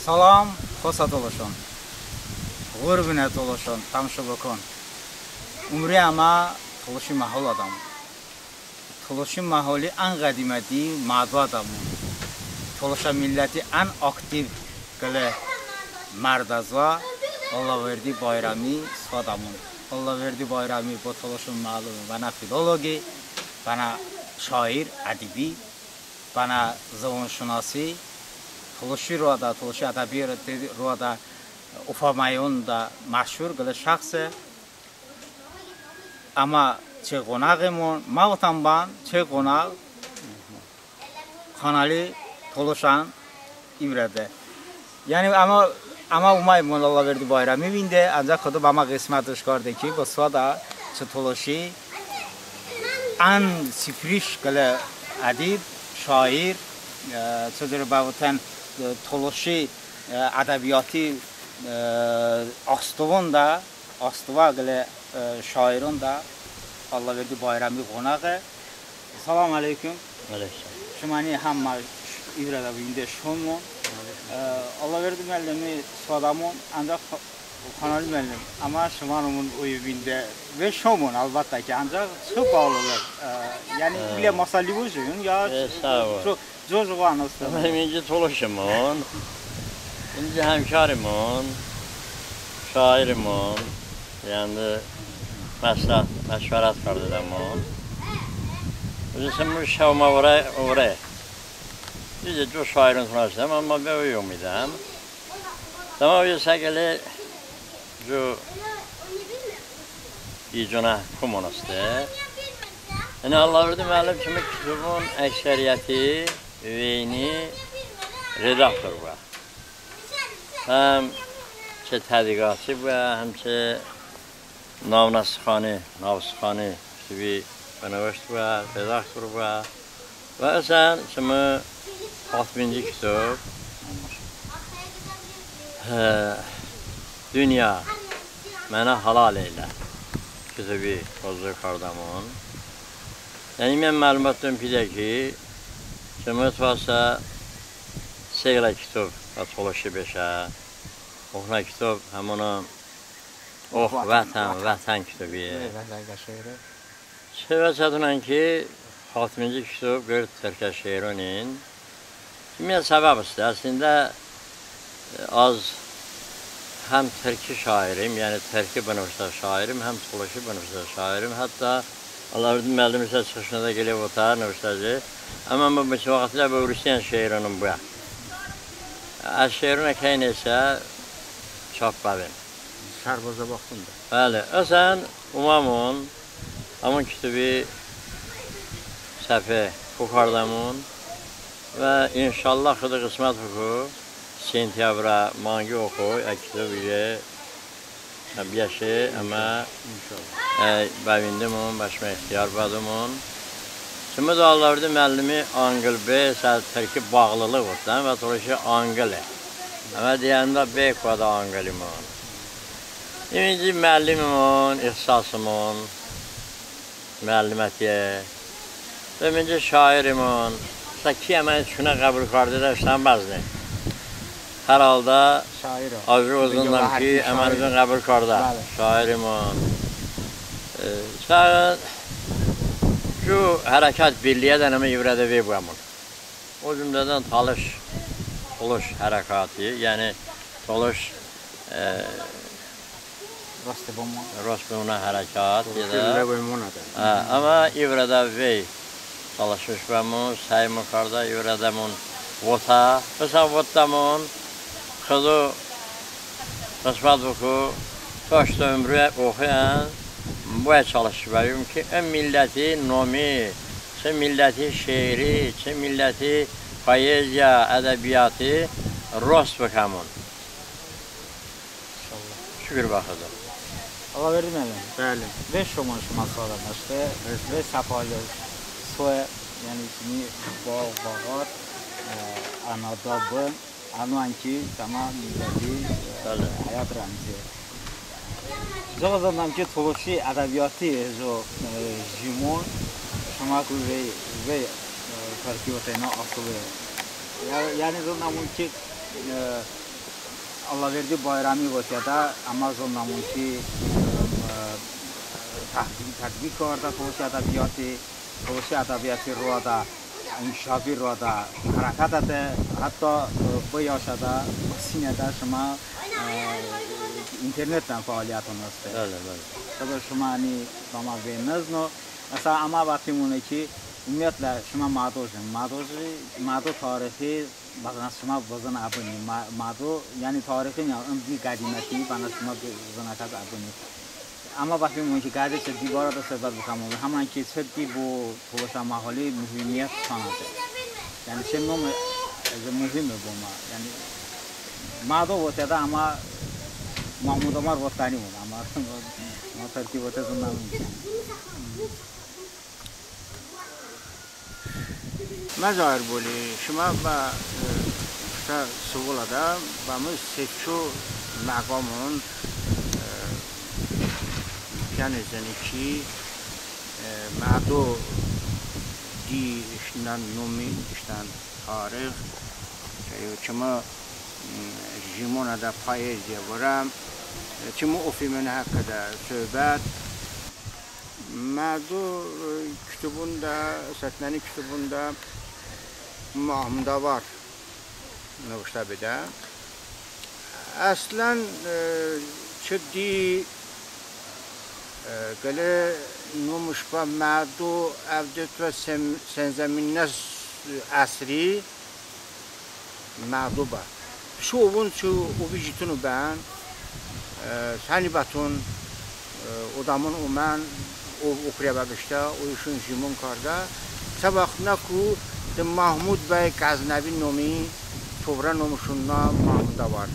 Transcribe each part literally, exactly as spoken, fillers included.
Salam, xosə tolışon. Ğurbinə tolışon, tamşo bıkon. Umruj əmə Tolışi məhol adəmon. Tolışi məholi ən ğədimə diə mərdo adəmon. Tolışə milləti ən aktiv qılə mərdə zoə Allahverdi Bayrami soədəmon. Allahverdi Bayrami bo tolışon məlum, bənə filoloqi, bənə şair, ədibi, bənə zıvonşınosi, tolışi roədə, tolışi ədəbiyoti roədə ofəməyonədə məşhur qılə şəxse. Əmə çı ğonəğimon, mə votəm bən, çı ğonəğ kanali Tolışən i vırədə. Yəni əmə, əmə oməymon Allahverdi Bayrami vinde, əncəx Xıdo bəmə ğısmətış kardə ki, bo soədə çı tolışi ən sifriş qılə ədib, şair, e, çı cürə bəvoten, e, tolışi, e, ədəbiyoti, e, astovonədə, astovə qılə, e, şaironədə Allahverdi Bayrami ğonəğe. Salam əleykum. Əleykum. Şıməni həmmə i vırədə vinde şomon. E, Allahverdi məlimi soədəmon, əncəx Xanəli məllim, əmə şımənımon oy vinde ve şomon, əlbəttə ki, əncəx çı bağlılı, e, yəni, e, bilə məsələ vıjən, ya, e, sağ ol. Ço-, co jıqo anons. Əmə iminci tolışimon, iminci həmkarimon, şairimon, yəni məsləhət, məşvərət kardedəmon. Özü mı şəvmə vırə, vırə. Bizə co şairon tınəştəm, əmma bə oy omedəm. Tamam, yo səqəli co i conə komon heste. Yəni Allahverdi məllim çımı kitobon əksəriyyəti veyni redaktor bıə. Həm çı tədqiqatçi bıə, həm çı navnə sıxani, nav sıxani kitobi bınıvışt bıə, redaktor bıə. Və əsən çımı hatminci kitob, hə, Dünya, mənə halal eylə kitobi hozı kardəmon. Yəni, ımən məlumat doydən pidə ki, çımı tosə se qılə kitob bə tolışi beşə. Oxnə kitob həmonə Ox, Vətən, Vətən kitobiye. Vətən qəşəngdir. Çı vəchətonən ki, hatminci kitob qırd tırkə şeironin. Çımı səbəb heste. Əslində, e, az həm tırki şairim, yəni tırki bınıvıştə şairim, həm tolışi bınıvıştə şairim. Hətta Allahverdi məllim isə çıxışında qılə votə, nıvıştə ki, əmə mı bı çı vaxtilə bə urusiən şeironım bıə. Ə şeironə kəynəsə çap bəbin. Sərbaza baxtında. Bəli, əsən oməmon, həmon kitobi səpe ko kardəmon və inşallah Xıdo ğısmət bıko, sentyabrə manqi oxoy, ə kitobi, ə, biyəşe, əmə, inşallah, ə, bəvindemon, bə şımə ixtiyar bədəmon. Çımı do Allahverdi məlimi anqıl be, sə tırki bağlılıq votdən və tolışi anqıle. Əmə diyəndə be koədə anqılimon. İminci məllimimon, ixtisasımon məllimətiye. Və iminci şairimon. Sə ki əməni çunə qəbul kardedə, ıştən bəzne. Hər halda şair o. Az co zındəm ki, əməni çun qəbul kardə. Bəli. Şairimon. E, sə co hərəkət birliyədən əmə i vırədə ve bıəmon. O cümlədən Talış, Tolış hərəkəti, yəni Tolış, e, rostə bımonə, rostə bımonə hərəkət, Tolış yedə. Hə, əmə i vırədə vey çalışmış bəmon, səymon kardə, i vırədəmon votə. Məsələn, votdəmon, Xıdo ğısmət bıko, to ıştə umruə oxoyən, boyə çalışmış bəbim ki, ım milləti nomi, çı milləti şeiri, çı milləti poeziya, ədəbiyoti rost bıkəmon. İnşallah. Şukur bə Xıdo. Allahverdi məllim. Bəli. Ve şomon şımə soədədə. Bəştə ve səfalı soə, yəni ki, bağ, bağat, e, ənədə bın. Əno ən ki, təmom milləti, e, bəli, həyat rəmzi. Cıqo zındəm ki, tolışi ədəbiyoti, e, co, e, jimon, şıməku vey, vey, e, tırki voteyni asılı. Yə-, yəni zındəmon ki, e, Allahverdi Bayrami voteyədə əmə zındəmon ki, ə, tətbiq, tətbiq kardə tolışi ədəbiyyati, tolışi ədəbiyyati roədə inkişafi roədə hərəkət edə, hətta, ə, bı yaşədə, bı sinədə şımə, ə, internetən fəaliyyəton heste. Bəli, bəli. Tıbə şımə əni bəmə ve nızno. Məsələn, əmə bətimone ki, ümumiyyətlə şımə mədo jin, mədo jin, mədo tarixi, bəzən şımə bızın əbıni, mə-, mədo, yəni tarixi niyə, ın di qədimə ki, bənə şımə bızın kəs əbıni. Əmə bətimone ki, qədi çı di barədə söhbət bıkəmon, həmən ki çı di bo tolışə məholi muhimiyyət tanəte. Yəni çı nome, e, muhime bo mə. Yəni mədo voteyədə əmə Mahmudovər votdənimon, əmə, əmə tırki vote zındəmon. Məzahir boli, şımə bə, e, ıştə sıvolədə, bə mı se-ço məqamon, e, piyəne zıne ki, e, mədo di ıştən nomi, ıştən tarix, çəyo çımı, m, jimonədə poeziya vırə, e, çımı ofimon həxədə söhbət, Mədo, e, kitobonədə, ısətnəni kitobonədə Mahmudovər nıvıştə bedə. Əslən, e, çı di, e, qılə nomış bə mədo əvdəto sem-, senzəminəs əsri, mədo bə. Çı ovun çı ovi jitıno bən, e, səni bəton, e, odəmon omən, ov okruə bəpeştə, oyşon jimon kardə. Çə vaxtınəku de Mahmud bəy Qəznəvi nomi, tovrə nomışon na Mahmudovər.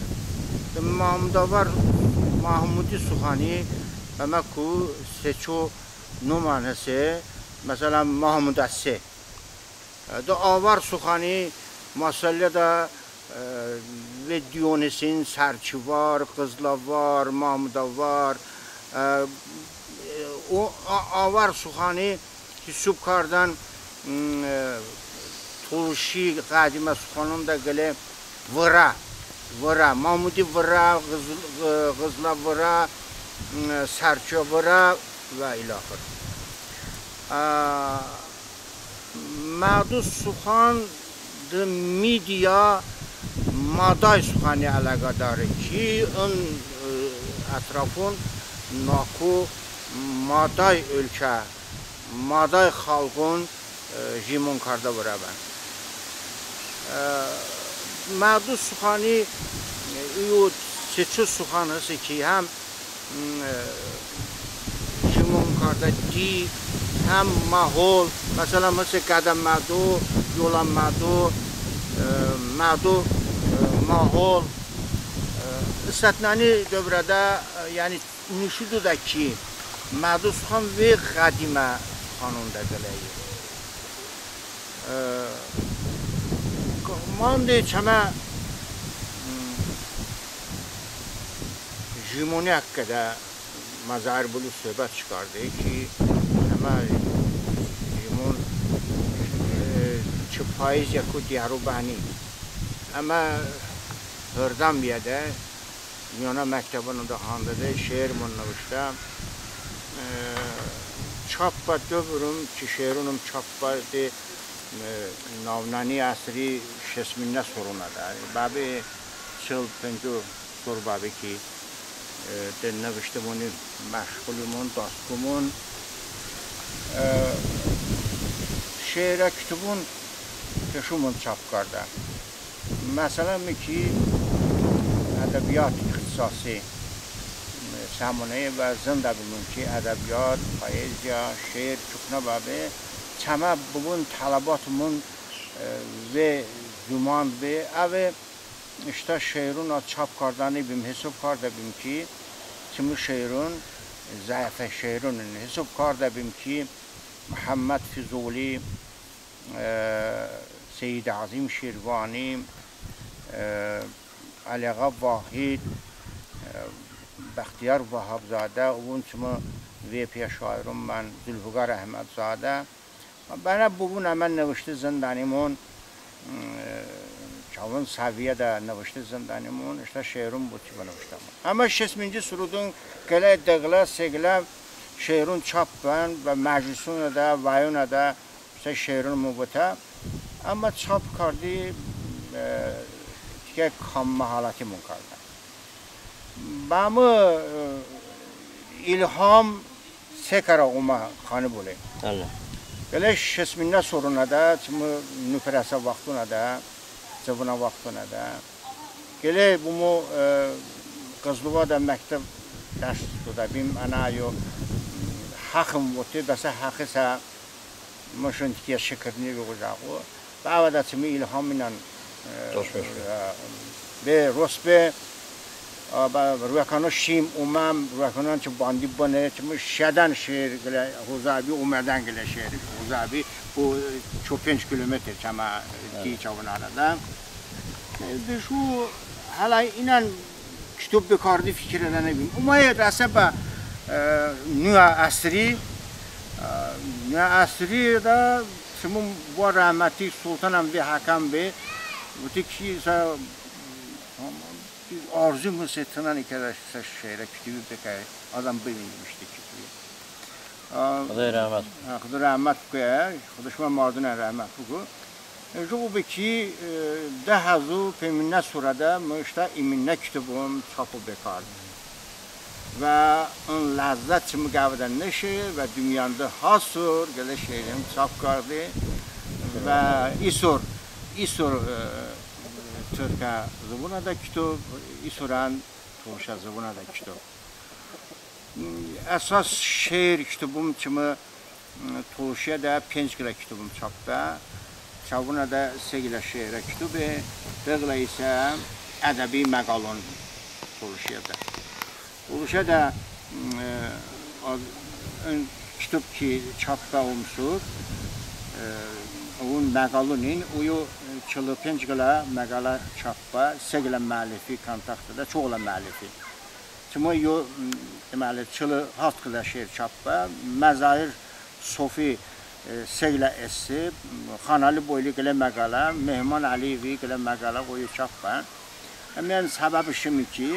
De Mahmudovər, Mahmudi sıxani, bəməku se-ço nomən hese, məsələn, Mahmudəse. De Avər sıxani, masallədə, e, ve Dionisin, Sərçıvər, Qızlavər, Mahmudovər, e, o, a-, Avər sıxani hisob kardən, m, e, tolışi qədimə sıxanonədə qılə vırə, vırə, Mahmudi vırə, Qızıl-, e, Qızlavırə, m, Sərçıvərə və ilaxır. E, Mədo sıxan de Midiya Maday sıxani əlaqədare ki, ın, e, ətrafon nako Maday ölkə, Maday xalqon, e, jimon kardə vırə bən. E, Mədo sıxani, e, iyo se-ço sıxan hese ki, həm m, e, jimon kardə di, həm mahol, məsələn, hese Qədə Mədo, Yolə Mədo, e, Mədo, e, mahol, e, ısətnəni dövrədə, e, yəni nişo doydə ki, Mədo sıxan ve qədimə sıxanonədə qıləye. E, mande çəmə, m, jimoni həxədə Məzahir bılı söhbət çı kardə ki, əmə jimon, e, çı poeziyaku diyəro bəni. Əmə hırdən biyədə, miyonə məktəbonədə handədə, şeirmon nıvıştə. E, çap bə, dovrum çı şeironım çap bə de, e, navnəni əsri şestminə soronədə. Bəbe çıl penco sor bəbe ki, e, de nıvıştemoni məşğulimon, daskomon. E, şeirə kitobon peşomon çap kardə. Məsələn, mı ki ədəbiyyat ixtisasi, e, səmonəye və zındəbimon ki, ədəbiyyat, poeziya, şeir çoknə bəbe, çəmə bıvon tələbatımon, e, ve zumand be, əve ıştə şeironə çap kardənibim, hisob kardəbim ki, çımı şeiron zəifə şeironin. Hisob kardəbim ki, Məhəmməd Füzuli, e, Seyid Əzim Şirvani, e, Əliağa Vahid, e, Bəxtiyar Vahabzadə, əvon çımı ve piyə şairon bən, Zulfiqar Əhmədzadə. Bənə bıvon əmə nıvışte zındənimon, m, e, Əvon səviyyədə nıvıştə zındənimon, ıştə şeirım bo ki bınıvıştəmon. Əmma şestminci sordon qıləy dı qılə, se qılə şeirım çap bən və məclisonədə, vəyonədə ıştə şeirımon votə. Əmma çap karde, e, tikə kammə halətimon kardə. Bə mı, e, ilham se kərə omə, Xanıbuli. Bəli. Qıləy şestminə soronədə, çımı nupərəsə vaxtonədə, cıvonə vaxtonədə. Qıləy bo mı, e, Qızlovədə məktəb dərs dodəbim, ənə əyo həxım vote, bəsə həxəsə mışon tikəy şıkırni bıqo jəqo. Bəvədə çımı ilham inən, e, doşmeş be. E, be, rost be. A, bə ruəkəno şim oməm, ruəkənon çı bandi bıni, çımı şedən şeir qılə, hozə əbi omədən qılə şeir, hozə əbi bo, e, ço-penc kilometr çəmə, e, di çəvon arədə. E, de şu hələ inən kitob bekarde fikir edənıbim. Oməye rəsə bə, e, nuə əsri, e, nuə əsriədə çımı bə rəhməti Soltanən ve həkəm be, vote ki sə, arzu mı se tınən i kərə sə şeirə kitobi bekəy, adam bıvindim ıştə kitobi. A, Xıdo rəhmət. Hə, Xıdo rəhmət bıko, Xıdo şımə mardonən rəhmət bıko. E, jıqo be ki, e, dı həzo piyminə sorədə mı ıştə iminə kitobım çap bekardə. Və ın ləzzət çımı qəvədə nışe və dınyoədə ha sor qılə şeirım çap karde. Və i sor, i sor, e, tırkə zıvonədə kitob, i sorən tolışə zıvonədə kitob. Əsas şeir kitobım çımı, m, tolışiədə penc qılə kitobım çap be. Çəvonədə se qılə şeirə kitobe, dı qılə isə ədəbi məqalon tolışiədə. Tolışiədə, m, e, az-, ın kitob ki çap be omə sor, e, əvon məqalonin, oyo, e, çılı penc qılə məqalə çap be, se qılə müəllifi, kontaktədə ço qılə müəllifi. Çımı yo, m, deməli, çılı haft qılə şeir çap be. Məzahir Sofi, e, se qılə esse, m, Xanəli Boyli qılə məqalə, Mehman Əliyevi qılə məqalə oyo çap bən. Əmən səbəbi şıme ki,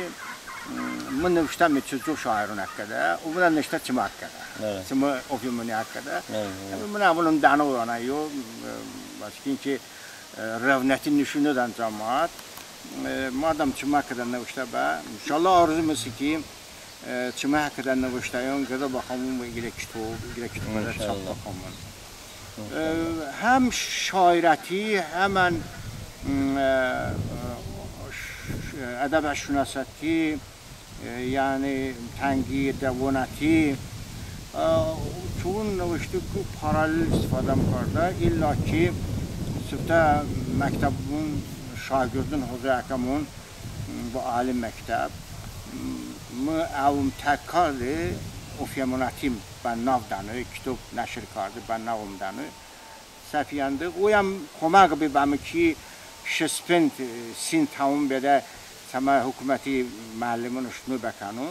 m, mı nıvıştəme çı co şairon həxədə, əvon nıvıştə çımı həxədə. Bəli. Çımı ofimoni həxədə. Bəli, bəli. Əmən əvonım dənoə yo, m, bəçəy ki, e, rəğbət nışon dodən camaat. E, madəm çımı həxədə nıvıştə be, inşallah arzum ısə ki, e, çımı həxədə nıvıştəyon qılə bıkəmon, i qılə kitob, i qılə kitobədə çap bıkəmon. İnşallah. E, həm şairəti, həmən, m, e, ş-, ş-, ədəbşınasəti, e, yəni tənqidəvonəti, e, çəvon nıvıştə ki paralel istifadəm kardə, illa ki sıftə məktəbon şagirdon hozı əkəmon, m, bə ali məktəb. M, mı əvım təq karde, ofiyəmonətim bə nav dənoy, kitob nəşr karde, bə navım dənoy. Səfiyəndi. Oyəm koməq be bəmı ki, şıst penc, e, sin tamom bedə, çəmə hukuməti müəllimon ıştını bəkəno.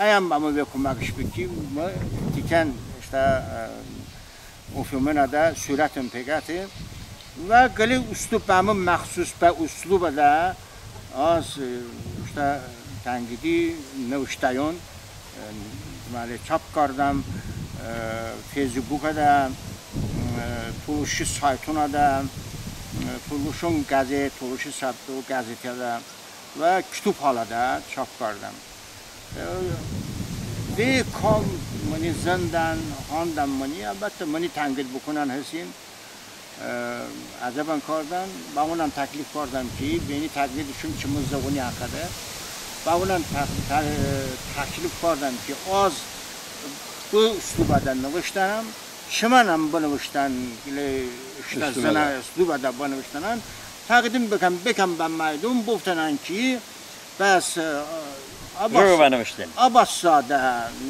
Əyəm bəmı ve koməqış be ki, mı tikən ıştə, e, ofimonədə surətım peqəte. Və qılə uslub, bəmı məxsus bə uslubədə az, e, ıştə tənqidi nıvıştəyon, e, deməli, çap kardəm, e, Feysbukədə, e, tolışi saytonədə, e, tolışon qəzet, tolışi səbto qəzetədə və kitob halədə çap kardəm. E, ve kam mıni zındən, handən mıni, əlbəttə, mıni tənqid bıkənən hestin. E, əcəbən kardən, bəvonən təklif kardəm ki, bəni tənqidışon çımı zıvoni həxədə. Bəvonən tə-, tə-, təklif kardəm ki, az bı uslubədə nıvıştənəm, çəmənən bınıvıştən, qılə ıştə zınə uslubədə bınıvıştənən, təqdim bıkən, bıkən bə məydon, bıvotənən ki, bəs, e, Abbas, Abbaszadə,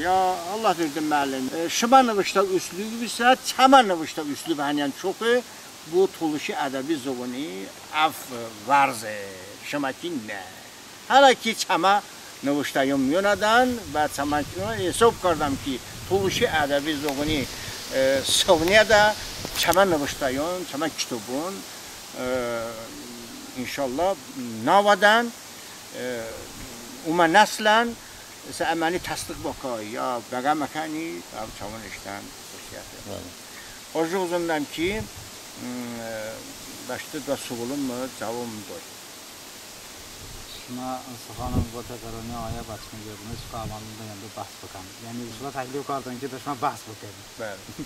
ya Allahverdi müəllim, e, şımə nıvıştə uslubisə çəmə nıvıştə uslub həniyən çoke, bo tolışi ədəbi zıvoni əv vərze, şıməkin ne. Hələ ki çəmə nıvıştəyon miyonədən və çəmə hisob kardəm ki, tolışi ədəbi zıvoni, e, sıvniyədə çəmə nıvıştəyon, çəmə kitobon, e, İnşallah, navədən, e, umə nəslən, sə əməni təsdiq bıkə, ya bəqə məkəni, əv çəvon ıştən xüsusiyyəti. Bəli. Əv jıqo zındəm ki, m, e, bəştı doə sualım mı cəvob doy. Şımə sıxanım votə qıroni ayə bəçəy qıroni, çoko əməlon de yəndı bəhs bıkəm. Yəni, şımə təklif kardon ki, de şımə bəhs bıkəm. Bəli.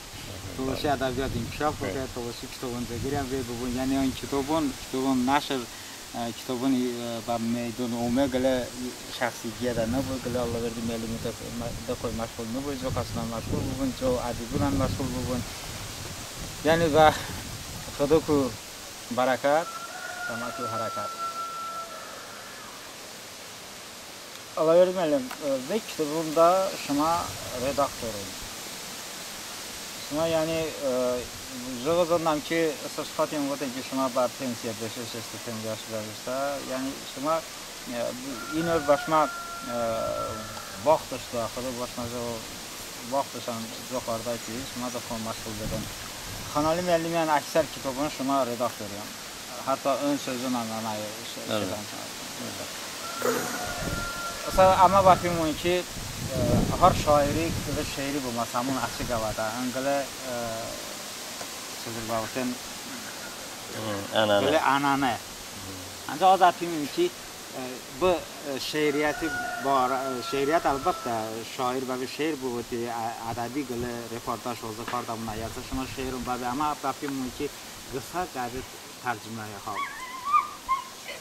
Tolışi ədəbiyyat inkişaf bıkə, tolışi kitobon cıqo vey bıbun. Yəni, ın kitobon, kitobon nəşr, e, kitobon, e, bə məydon ome qılə şəxsi qiyədə nıbu, qılə Allahverdi məlimi de, de koy məşğul nıbu, co kəsonən məşğul bıbun, co ədibonən məşğul bıbun. Yəni, bə Xıdoku bərəkət, bə əməku hərəkət. Allahverdi məllim, e, vey kitobonədə şımə redaktoron. Şımə, yəni, e, jıqo zındəm ki, sıfatiyən vote ki, şımə bə pensiyə beşe, şəst penc yaş bəpeştə, yəni şımə, e, ino bə şımə, e, vaxtış doə, Xıdo bə şımə jıqo vaxtışən co kardə ki, şımə de xıdmət bıkən. Xanəli məllimiyən əksər kitobon şımə redaktoriyən. Hətta ın sözonən əməy, bəli, şedən. Məsələn, əmə bəpimon ki, e, har şairi qılə şeiri bıbu, məsələn, əçəy qəvədə, ın qılə, e, sözü bəvoten, hı, ənənə. Qılə ənənə. Hı. Ancəx az bəpimon ki, e, bı, e, şeiriyyəti barə, e, şeiriyyət əlbəttə, şair bəbe şeir bıvoti, ə-, ədəbi qılə reportaj hozı kardəmon, ya da şımə şeiron bəbe, əmə bəpimon ki, qısə qəzet tərcüməyi hal.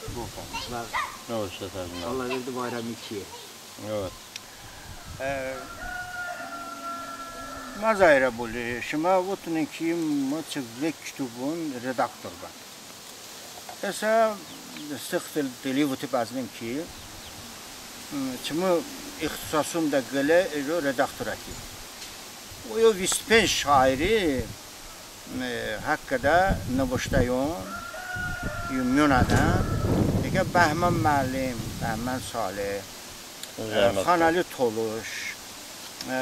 Bəli. Növştə tərcümə. Allahverdi Bayrami kiye? Evet. E, məzahirə boli, şımə votınin ki, mı çı vey kitobon redaktor bən. Isə sıxtı dıli vote bəznem ki, m, çımı ixtisasonədə qılə, e, redaktor əti. Oyo vist penc şairi, e, həxədə nıvıştəyon, yo miyonədə, əkə Bəhmən məllim, Bəhmən Saleh, e, Xanəli Tolış, e,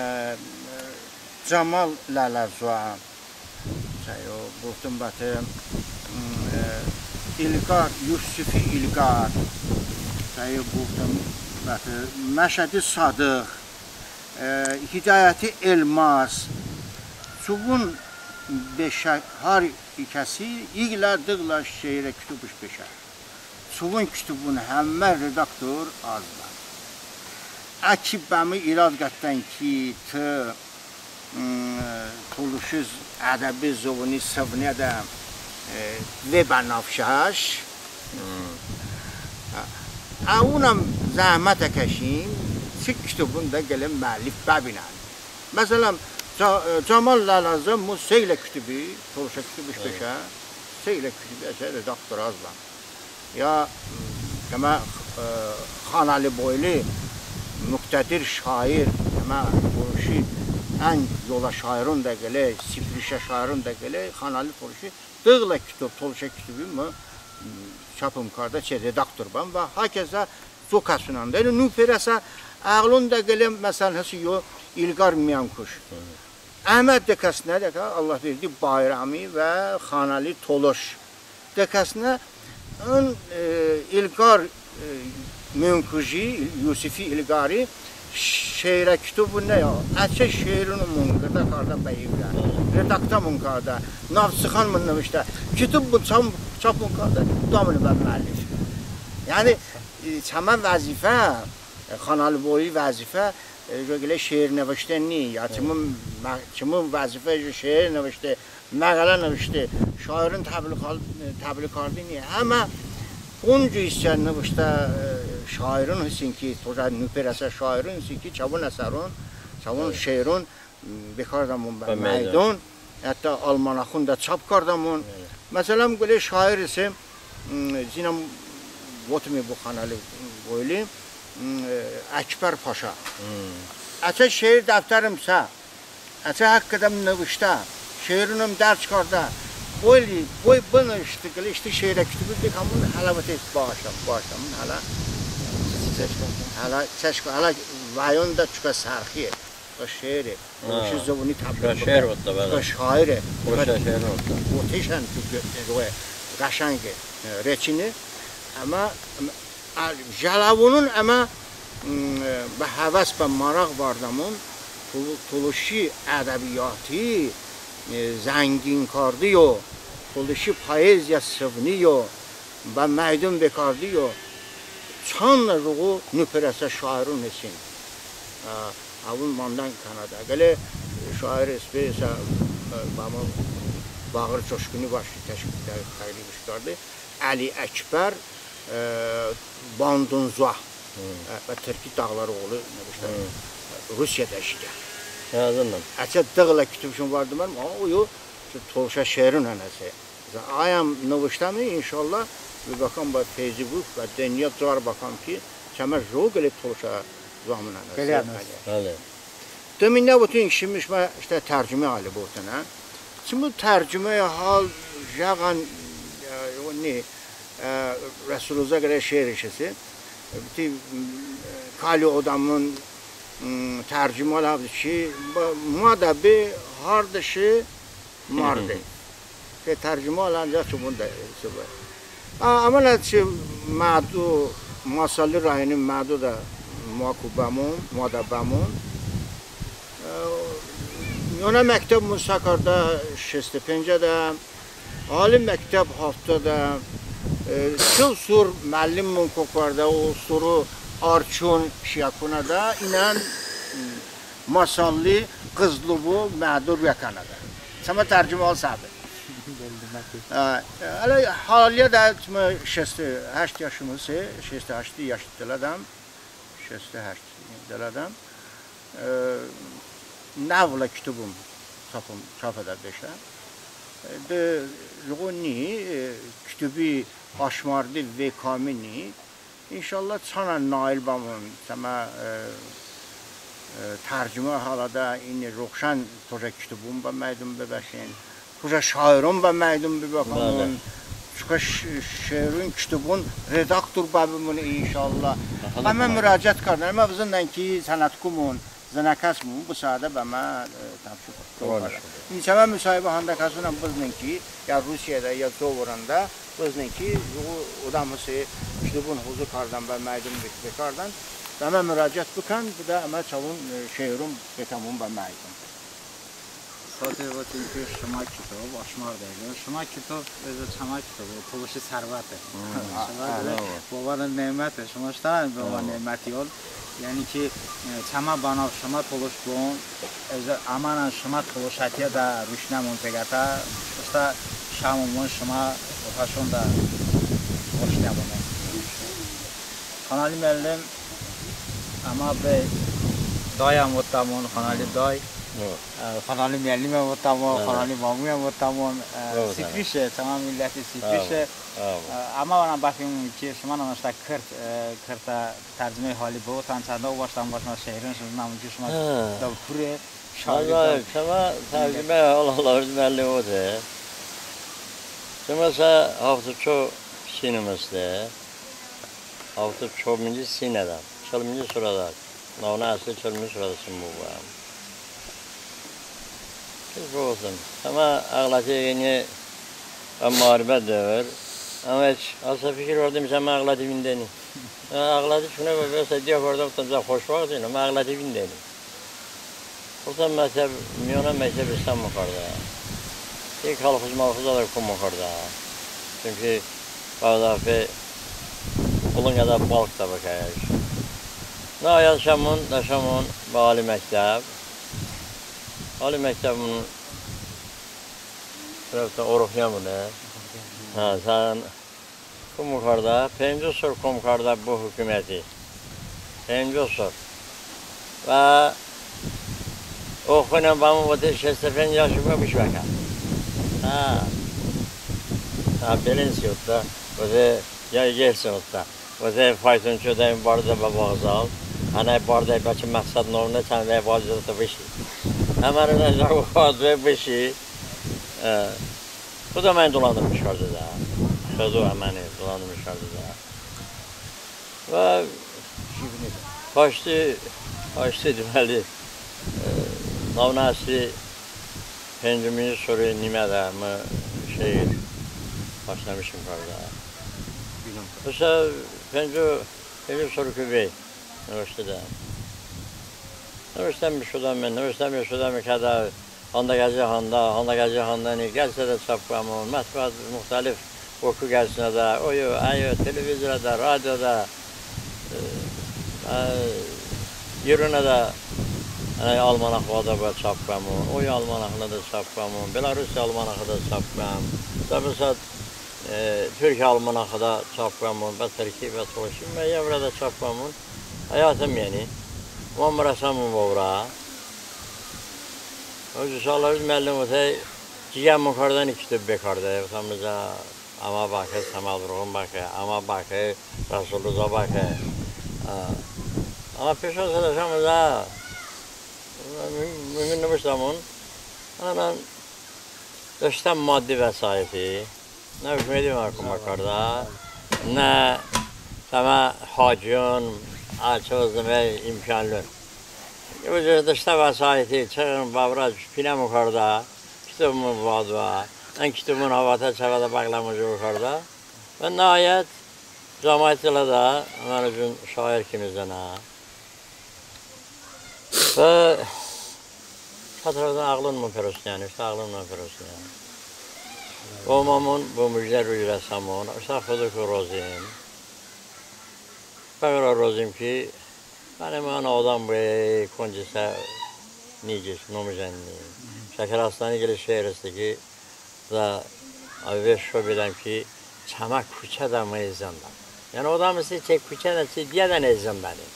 Cəmal Lələzoə, çəyo bıvotım bəpe, m, e, İlqar, Yusifi İlqar, çəyo bıvotım bəpe, Məşədi Sadıq, e, Hidayəti Elmaz, çəvon beşə, har kəsi iqlə dı qılə şeirə kitobış beşə. Çəvon kitobon həmmə redaktor az bən. Əki bəmı irad qətən ki, tı, m, tolışi ədəbi zıvoni sıvnədə, e, ve bənəvşəş. Hı. Ə, əvonən zəhmət əkəşin, çı kitobonədə qılə müəllif bəbinən. Məsələn, Ca-, e, Camal Lələzo mı se qılə kitobi, tolışə kitobış beşə, se qılə kitobi əçəy redaktor az bən. Ya, m, kəmə, e, Xanəliboyli muqtədir şair, kəmə tolışi ən yolə şaironədə qıləy, sipirişə şaironədə qıləy, Xanəli Tolışi dı qılə kitob, tolışə kitobi mı, m, çapım kardə, çəy redaktor bən və hakəsə co kəsonədə. Yəni, nuperəsə əğlonədə qıləy, məsələn, hısi yo İlqar Miyankuş. Əmə dı kəsnə, əkə Allahverdi Bayrami və Xanəli Tolış. Dı kəsnə ın, e, İlqar, e, Miyankuji, Yusifi İlqari şeirə kitobon ne ya, əçəy şeironımon qırdə kardə bə iqlə, redaktəmon kardə, nav sıxanımon nıvıştə, kitobımon çap-, çapımon kardə, doəmon bə müəllif. Yəni, e, çəmə vəzifə, e, Xanəliboyi vəzifə, e, jıqo qılə şeir nıvıştəni, ya çımı mə-, çımı vəzifə jıqo şeir nıvıştə, məqalə nıvıştə, şairon təbliğ kar-, təbliğ kardəni. Həmə onco isə nıvıştə, e, şairon hestin ki, tolışə nuperəsə şairon hestin ki, çəvon əsəron, çəvon şeiron, m, bekardəmon bə məydon, hətta almanaxonədə çap kardəmon. Məsələn, qılə şair isə, m, zinəm votıme bo Xanəliboyli, m, e, Əkbər Paşa. Əçəy şeir dəftərimsə, əçəy həxədə nıvıştə, şeironım dərc kardə. Boyli, boy bınıvıştı, qılə ıştı şeirə kitobi, dekamon hələ vote, bağışlən, bağışlən, hələ, hələ çəş, hələ vəyonədə çokə sərxiye, çokə şeire. Tolışi zıvoni təbliğ bıkə. Şeir votdə, bəli. Çokə şaire. Tolışə şeir votdə. Votışən, çokə qəşənqe, e, reçine. Əmə, əmə, ə, jələyonən əmə, m, bə həvəs, bə marağ vardəmon, tol-, tolışi ədəbiyoti, e, zənginkardiyo, tolışi poeziya sıvniyo, bə məydon bekardiyo, çan jıqo nıpırəsə şairon hestin. Ə, əvon mandən kənadə. Qılə şair heste, ə, bəmə Bağır Coşkuni bəştə təş-, tə-, təqdimış kardə. Əli Əkbər, e, Bandonzua. Hı. E, və Tırki dağları oğlu, nə beştə, hı, Rusiyadə jidə. Yazındım. Əçəy dı qılə kitobışon vardı mənim, amma o yo, tolışə şeiron hənəse. Ayəm nıvıştəme, inşallah, bıbəkəm bə Facebook və dınyo car bəkəm ki, çəmə jıqo qılə tolışə zuəmon hənəse. Qılə hənəse. Bəli. Dıminə voton, şımə, şımə ıştə tərcüməy hali bıvotən, hə? Çımı tərcüməy hal jəqo, e, ni, e, Rəsul Rza qılə şeirış heste. Bıtı, m, kali odəmon, m, tərcümə hali bıdə ki, bə, moədə be, harde şe, marde. Ki tərcümə hali ancəx çımı de, sıbe. A, əmə nə çı Mədo, Masallı rayoni Mədoədə moku bəmon, moədə bəmon. E, miyonə məktəbımon sə kardə şest pencədə, ali məktəb haftədə, e, çıl sor məllimımon ko kardə, o soro Arçon şiə konədə, iyən, m, Masallı, Qızlıbu, Mədo ruə kənadə. Çəmə tərcümə hal sə be. Ə, hələ haliyədə çımı şest həşt yaşım heste, şest həşt yaş dılədəm, şest həşt dılədəm. Ə, nə vılə kitobım çapım, çap edə beşə. Ə, de, jıqo ni, ə, kitobi aşmarde ve kami ni, İnşallah çanə nail bəmon, çəmə, e, e, tərcümə halədə ın roşən tojə kitobon bə məydon bıbəşen, tojə şairon bə məydon bıbəkamon, bəli, çokə ş-, şeiron kitobon redaktor bəbemon inşallah. Aha, bəmə tamam. Mıraciət kardən, əmə bızındən ki sənətkonmon, zınəkəsmon, bı sahədə bəmə, e, təmşo. Tamam. İnşallah müsahibə handə kəsonən bızınen ki, ya Rusiyədə, ya co vırəndə, bızınen ki, o, odəm hese, kitobon hozı kardən, bə məydon be-, bekardən, bəmə mıraciət bıkən, bıdə əmə çəvon, e, şeiron bekəmon bə məydon. Sate votin ki şımə kitob, aşmar deyilən, şımə kitob, özü çəmə kitob, tolışi sərvəte. Hmm. Şımə, hə, deyilən, bəvon neməte, şımə ıştən bəvon neməti ol. Yəni ki, e, çəmə bənav şımə tolışon, özü əmənən şımə tolışətiədə ruşnəmon peqətə, ıştə şəmomon şımə otəşonədə roşnəmon. Xanəli məllim, əmə bəy dayəm votəmon, Xanəli day. Ə, Xanəli məlliməm votəmon, Xanəli mamuyəm votəmon, ə, sıfrişe, tamam milləti sıfrişe. Ə, əmə onə bəşemon ki, şımə nıvıştə kırt, ə, kırtə tərcüməy hali bıvotən, çəndə ovaştəm, bəşmə şeiron şımə nıvıştəm ki, şımə dəvpure, şairi. Vallahi, şımə tərcüməy hal Allahverdi məllim vote. Şımə sə haftə ço sinım heste. Haftə çominci sinədəm, çılminci surədə, navnə əsli çılminci surədə sınbu bıəm. Çiç bıvotım, əmə əğləti yeni, ə, müharibə dövr, əmə heç, əsə fikir vardı, əmə əğləti vindəni. Ə, əğləti çunə bə, bəsə diyə vardı, bıvotım, xoşbəxt, əmə əğləti vindəni. Orta məktəb, miyonə məktəb ıştəmon kardə. Ye kolxoz-molxozədə komon kardə. Çünki bəvədə fe pulon qədə balk da bıkəş. Nəhayət şəmon, dəşəmon bə ali məktəb. Ali məktəbımon rəftə Oroxiyəmone. Hə, sən Kom kardə, penco sor kom kardə bo hukuməti. Penco sor. Və oxonən bəmon vote şest penc yaşi bə, bış bəkə. Hə. Hə, belensi otdə. Vote ya Yeltsin otdə. Vote faytonçi odəmon bardedə bə vağzal. Hənəy bardedə bə çı məqsəd nomnə, çəndəy bardedə bışi. Həmən ənə jıqo bardedə bışi. Ə, Xıdo əməni dolandırmış kardedə. Xıdo əməni dolandırmış kardedə. Və haşti, haşti deməli, ə, navnə əsli pencominci sori nimədə mı şeir başlamışım kardə. Isə penco, penco sorku vey nıvıştedə. Nıvıştəme şoydəme, nıvıştəme şoydəme kədə, handəqəzi handə, handəqəzi handəni qəzetədə çap bəmon, mətbuat, müxtəlif Boku qəzetinədə, oyo, əyo, televizorədə, radioədə, e, e, İronədə, e, almanaxədə bə çap bəmon, oyo almanaxədə çap bəmon, Belarusi almanaxədə çap bəm, dəbısə, e, Türkiyə almanaxədə çap bəmon, bə tırki, bə tolışi, mə əvrədə çap bəmon. Həyatım yəni. Oməm rəsəmon bə ovrə. O cüsələr müəllim votey, ciyəmon kardəni kitob bekardə. Votəm, əmə bəkə, Səməd Vurğun bəkə, əmə bəkə, Rəsulrza bəkə. Ə, əmə peşo sədəşəm, mı, mı nıvıştəmon. Ənən ıştə maddi vəsaiti. Nə hukmeti bə mə komək kardə, nə çəmə haciyon, ə, çəmə zıme imkanlon. Əyo ıştə vəsaiti, çəmə bəvədə pinəmon kardə, kitobımon vədə, ən kitobımon həvatə çəvədə bəğləmon co kardə. Və nəhayət, cəmaət dılədə əmə rucun şair kimi zıne. Və çə tərəfədən əğılonımon perosniyəni, ıştə əğılonımon perosniyəni. Omamon, bı mujdə ruj rəsəmon, ıştə Xıdoku rozim. Bə ğərə rozim ki, mənim ənə odəm bıə, koncesə nıcış, nomı jəni. Şəkər Aslanı qılə şeir heste ki, və əvvəl şo bedəm ki, çəmə kuçədə mı zındəm. Yəni odəm heste çı kuçədə, çı diyədə nıznəni.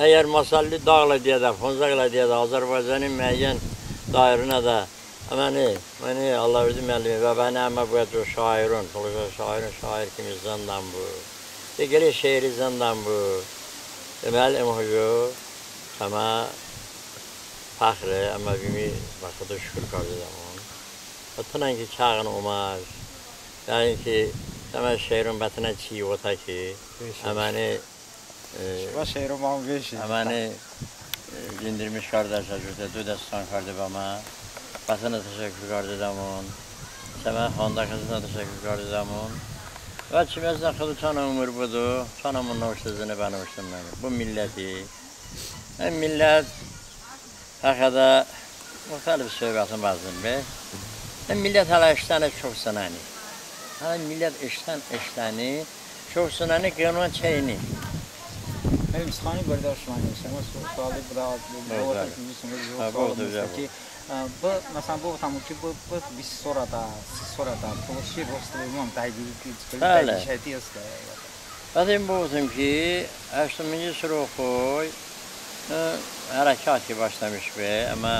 Əgər məsələn, dağlə diyədə, fonzəqlə diyədə, Azərbaycani müəyyən dairəonədə, əməni, məni Allahverdi müəllimi və bəni əmə bıə co şairon, tolışə şairon, şair kimi zındəm bu. De qılə şeiri zındəm bu. Deməli, ım hoco çəmə fəxre, əmə bımi bə Xıdo şukur kardedəmon. Və tınən ki çağın oməş, yəni ki, çəmə şeiron bə tınən çiy votə ki, əməni, e, şımə şeiron bəmə veşe. Əməni, e, dindirmiş kardeş, əjıbtə, doy dəstan karde bəmə. Bə tınən təşəkkur kardedəmon. Çəmə xanədə kəsonə təşəkkur kardedəmon. Və çimesinə Xıdo çanə umur bıdo, çanə mı nıvıştə zıne bənıvıştəmon. Bı milləti, e, millət həxədə müxtəlif söhbəton bəzın be. E, millət hələ ıştəni, çok zınəni. Hələ millət ıştən, ıştəni, çok zınəni, qınon çəyni. Mənim sıxani bırdə şımə nıvıştəm, su-, suali bıdə, bəli, bəli. Bı, məsələn, bıvotəmon ki, bı, bı vist sorədə, si sorədə tolışi rostlımon, dəqiq, bəli, dəqiqəti heste. Bəs ım bıvotım ki, həştominci sor oxoy, e, hərəkət ki başlamış be, əmə,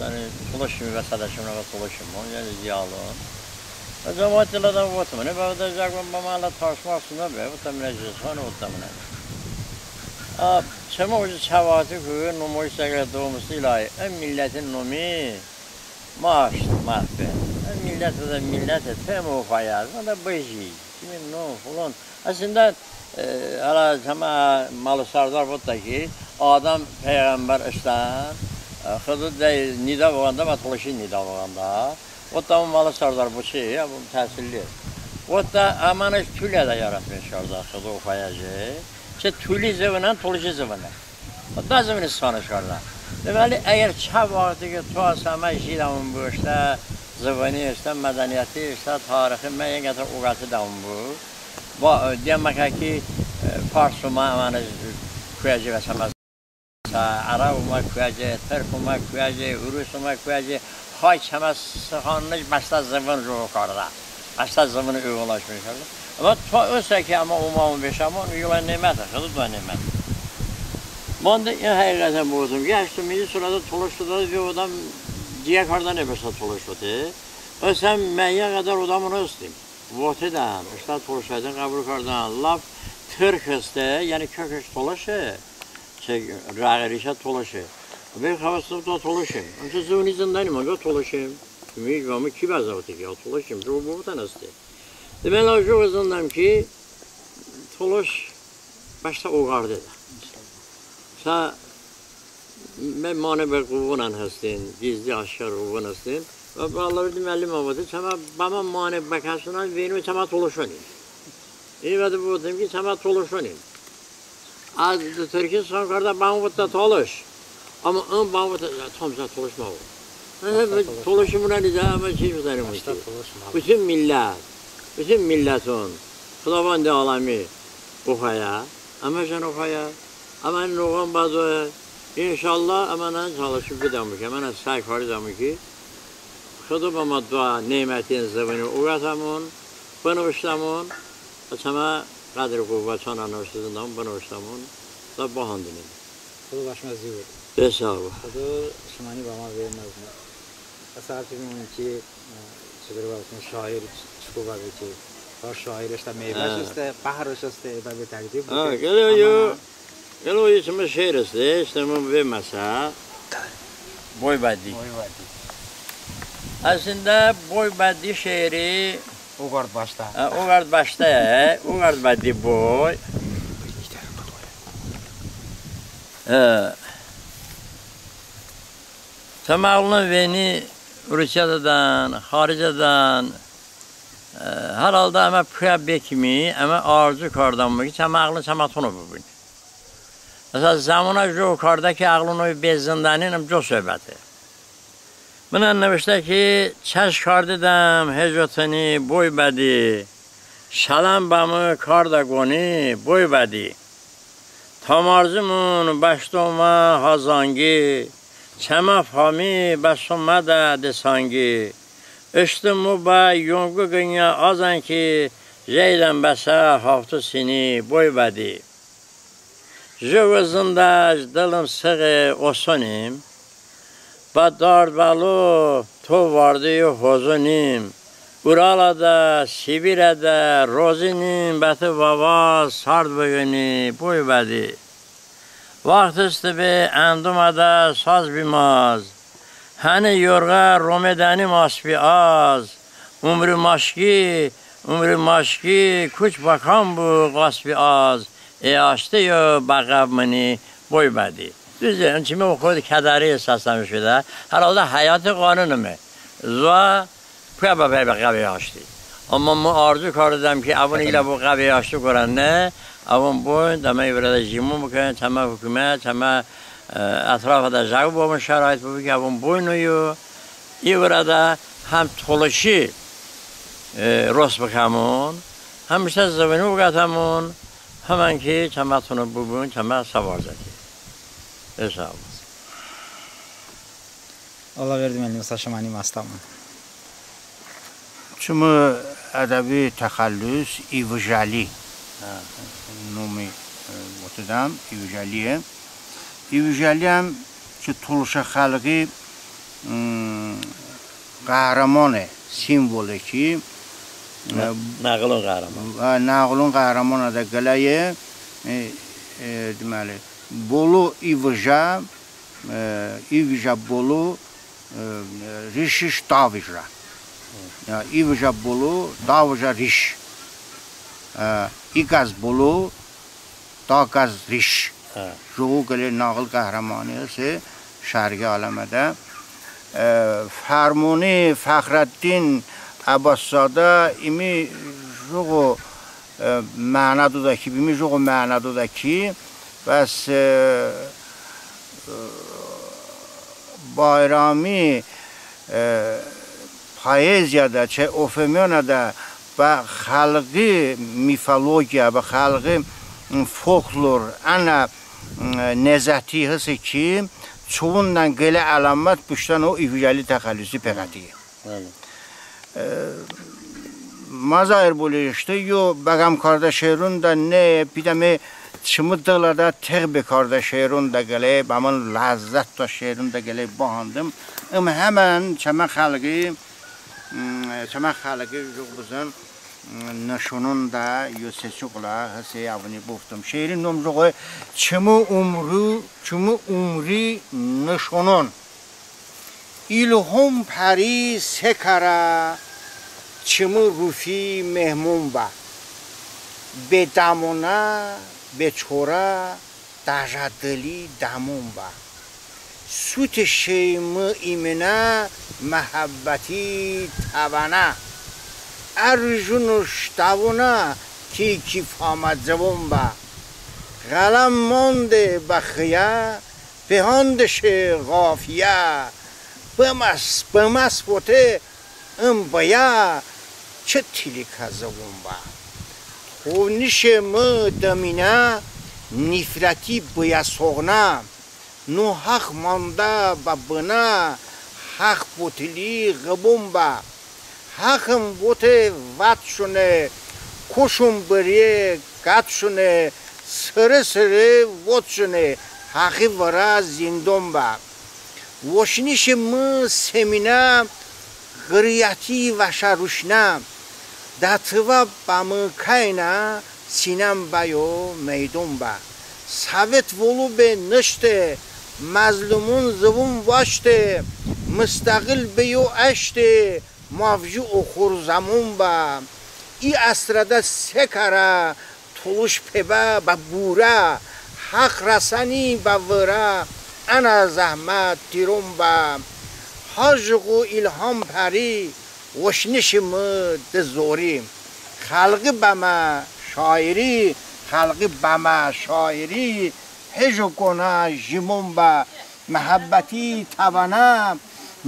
yəni, tolışi və sədəşimon, əmə tolışimon, yəni ziyalon. Və cəmaət dılədə votım, nə bəvədə jəqo bəmə hələ tartışma sınə be, votəm, nə cəsxan votəm, nə. A, çəmə oci çəvatiku nımoyiş səqrə domusi ilahi, ım millətin nomi maşt, məhv be. Im milləte, milləte, tı ım ofəyə, ım də bıji. Kimin nom, filan. Əslində, e, hələ çəmə Malı Sərdar votdə ki, Adəm peyğəmbər ıştən, e, Xıdo dəy nida vığandə, bə tolışi nida vığandə. Votdə, əmə Malı Sərdar boçi, ya, bu təhsilli. Votdə, əməni tulədə yaratmış kardə Xıdo ofəyəcə. Çı tuli zıvonən, tolışi zıvonən. Bə zıvoni sıxanış kardə. Deməli, əgər çə vaxti ki, to əsə əmə jidəmon bu, ıştə zıvoni, ıştə mədəniyyəti, ıştə tarixi əmə ın qədər oqətedəmon bu. Bə, e, deyə məkə ki, e, fars omə, əməni kuyəcə və çəmə, ərəb omə kuyəcə, tırk omə kuyəcə, urus omə kuyəcə, hay çəmə sıxanış bəştə zıvon co kardə. Bəştə zıvoni oğonlaşmış kardə. Əmma to ısə ki, əmə omə, əmə beşəmon, yolə neməte, Xıdo doə neməte. Mandə ın həqiqətən bıvotım ki, həştominci sorədə tolışi doydə, bir odəm ciyə kardəni bəştə tolışi vote. Isə mə ın qədər odəmon hestim, votedən, ıştə tolışəti qəbul kardən, lap tırk heste, yəni kökış tolışe, çı rəği rişə tolışe. Bə xəbə sıftə tolışim. Əmçə zıvoni zındənim, əncəx tolışim. Hiç bəmı ki bəzə vote ki, ya tolışim, co bıvotən heste. Deməli, co zındəm ki, tolış bəştə oqardedə. Sə mə mane bə qıvonən hestin, gizli aşkar qıvon hestin. Və bə Allahverdi müəllim əvote, çəmə, bəmə mane bə kəsonən, veyno çəmə tolışoni. Əy vədə bıvotım ki, çəmə tolışonim. Az dı tırki san kardə bəmı votdə tolış. Əmma ım bəmı votdə, ya, tam sə tolış məvo. Hə, tolışi mınəni də, əmə çiç bıdənim ki. Bütün millət, bütün milləton Xıdavəndi aləmi oxəyə, əməkən oxəyə, əməni noğon bədoy. İnşallah, əmənən çalışib bıdəmon ki, əmənən səy kardedəmon ki, Xıdo bəmə doə nemətin zıvoni oqətəmon, bınıvıştəmon, çəmə qədr-qüvvə çanə nıvıştə zındəmon, bınıvıştəmon, da bıhandınım. Xıdo bəşmə zivi. Be sağ ol. Xıdo şıməni bəmə verməzne. Əsə ərtibimon ki, e, çı qırıbə bıkən şair çı-, çıko bəbe ki, ha şair ıştə meyvəş heste, bəhrış heste, edə be təqdir bıkən. Qılə yo, qılə yo çımı şeir heste, ıştə mı ve məsə. Boy bə di. Boy bə di. Əslində Boy bə di şeiri oqard bəştə. Hə, oqard bəştə, oqard bə di boy. Hə. Çəmə əğılon veyni Rusiyədədən, xaricədən, e, hər halda əmə puyə bekimi, əmə arzu kardəmon ki, çəmə əğılon çəmə tono bıbun. Məsələn, zəmonə jıqo kardə ki, əğılon oy be zındəniyən, ım co söhbəte. Mınən nıvıştə ki, çəş kardedəm hecotoni, boy bə di, şələm bəmı kardə qoni, boy bə di. Tamarzımon bəştə omə ha zanqi, çəmə fami bəştə omədə de sanqi. Iştı mı bə yonqo qıniyə azən ki, jeydən bəsə hafto sini, boy bə di. Jıqo zındəş dılım sığe osonim, bə dard-bəlo to varde yo hozonim. Uralədə, Sibirədə rozinim, bə tı vəvaz sard bıqıni, boy bə di. Vaxt heste be əndomədə saz bimaz, həni yorğə romedənim asbi az. Umri maşki, umri maşki, kuç bəkam bu ğasbi az. E aşte yo bə ğəv mıni, boy bə di. Düze, ın çımi oxo kədəri səsləmiş bedə. Hər halda həyati qanunıme. Zoə puyə bəpe bə ğəve aşti. Amma mı arzu kardedəm ki, əvon ilə bo ğəve aşti qorən ne, əvon boyn, de əmə i vırədə jimon bıkən, çəmə hukumət, çəmə, e, ətrafədə jıqo bəmon şərait bıbu ki, əvon boyn oyo, i vırədə həm tolışi, e, rost bıkəmon, həm ıştə zıvoni oqətəmon, həmən ki, çəmə tono bıbun, çəmə sə varzəti. Be sağ ol. Allahverdi müəllim, sağ şıməni məstəmon. Çımı ədəbi təxəllüs İvıjəli. Hə. Nomi, e, votedəm, İvıjəliye. İvıjəliyəm çı tolışə xəlği, m, qəhrəmone, simvole ki, e, nəğılon qəhrəmon. Hə, nəğılon qəhrəmonədə qıləye, e, e, deməli, Bolu İvıjə, e, İvıjə Bolu, e, rişış Davıjə. Ya, İvıjə Bolu, Davıjə riş. E, İqəz Bolu, Dağəz riş. Hə. Jıqo qılə nəğıl qəhrəmoni heste şərqi aləmədə. E, Fərmoni Fəxrəddin Əbbaszadə ımi jıqo, e, məno doydə ki, ımi jıqo məno doydə ki, bəs, e, e, Bayrami, e, poeziyadə, çı ofemiyonədə bə xəlği mifologiya, bə xəlği, m, folklor ənə, m, nezəti heste ki, çəvonədən qılə əlamət bıştən o İvıjəli təxəllüsi peqətiye. Bəli. E, Mazahir Bolu, ıştı yo bə ğəm kardə şeronədə ne, pidəme çımı dılədə tığ bekardə şeronədə qıləy, bəmın ləzzət doə şeronədə qıləy bıhandım. Im həmən çəmə xəlği, m, çəmə xəlği jıqo bızın, m, nışononədə yo seço qılə heste, əvoni bıvotım. Şeiri nom jıqoy, Çımı umru, çımı umri nışonon. İlhom pəri se karə, çımı rufi mehmon bə. Be dəmonə, be çorə, dəjə dıli dəmon bə. Sutışe mı iminə, məhəbbəti təvənə. Ərjunış dəvonə, Ti ki famə cıvon bə, ğələm mande bə xıyə, pehandışe ğafiyə, bıməs, bıməs vote ım bıyə, çı tilikə zıvon bə. Tovnişe mı dıminə, nifrəti bıyə soğnə, nohəx mandə bə bınə, həx botili ğıbon bə. Həxım vote vətşone, koşon bıriye qətşone, sıre-sıre votşone, həxi vırə zindon bə. Voşnişi mı seminə, ğıryəti vəşə ruşnə, dətıvə bə mı kəynə, sinəm bəyo meydon bə. Sovet volu be nışte, məzlumon zıvon vaşte, mıstəğıl beyo əşte, mavju oxor zəmon bə. İ əsrədə se kərə, tolış pebə bə burə, həx rəsəni bə vırə, ənə zəhmət tiron bə. Ha jıqo ilham pəri, voşnişi mı dı zori. Xəlği bəmə şairi, xəlği bəmə şairi, hejo konə jimon bə. Məhəbbəti təvənə,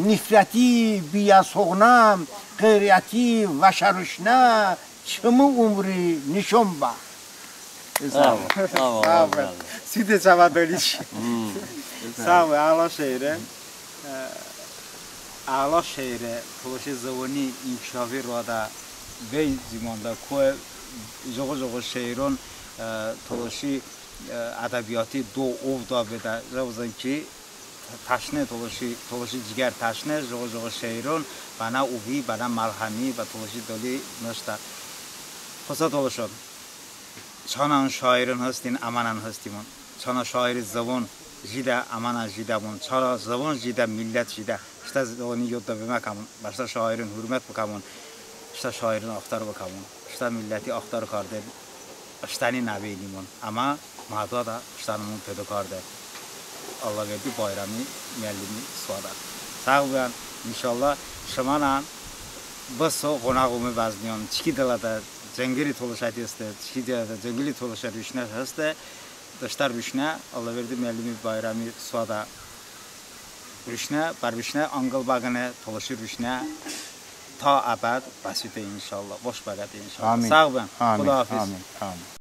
nifrəti biyəsoğnə, ğıryəti vəşə ruşnə, çımı umri nişon bə. Sağ ol, sağ ol, sağ ol. Süde çəmə doliş. Sağ ol, əla şeire. Əla şeire, tolışi zıvoni inkişafi roədə vey zəmonədə koy jıqo-jıqo şeiron, tolışi ədəbiyoti do ov doə bedə, jıqo zıvon ki, təşne tolışi, tolışi ciqər təşne, jıqo-jıqo şeiron bənə ovi, bənə məlhəmi bə tolışi doli nıştə. Xosə tolışon, çanə şairon hıstin, əmənən hıstimon. Çanə şairi zıvon jidə, əmənən jidəmon. Çanə zıvon jidə, millət jidə. Iştə zıvoni yodədə bıməkamon, bəştə şairon hurmət bıkəmon, ıştə şairon axtar bıkəmon, ıştə milləti axtar karde, ıştəni nəbeynimon. Əmə mə doədə ıştənimon pedo karde. Allahverdi Bayrami müəllimi soədə. Sağ bıbən, inşallah. Şımənən bı so ğonəğ ome bəzniyon. Çiki dılədə cınqıli tolışəti heste, çiki dılədə cınqıli tolışə ruşnə heste. Dıştə ruşnə, Allahverdi müəllimi Bayrami soədə ruşnə, bə ruşnə anqıl bəqıne, tolışi ruşnə ta əbəd bəsute inşallah, boş bəqəte inşallah. Amin. Sağ bıbən. Amin. Xudahafiz. Amin. Amin.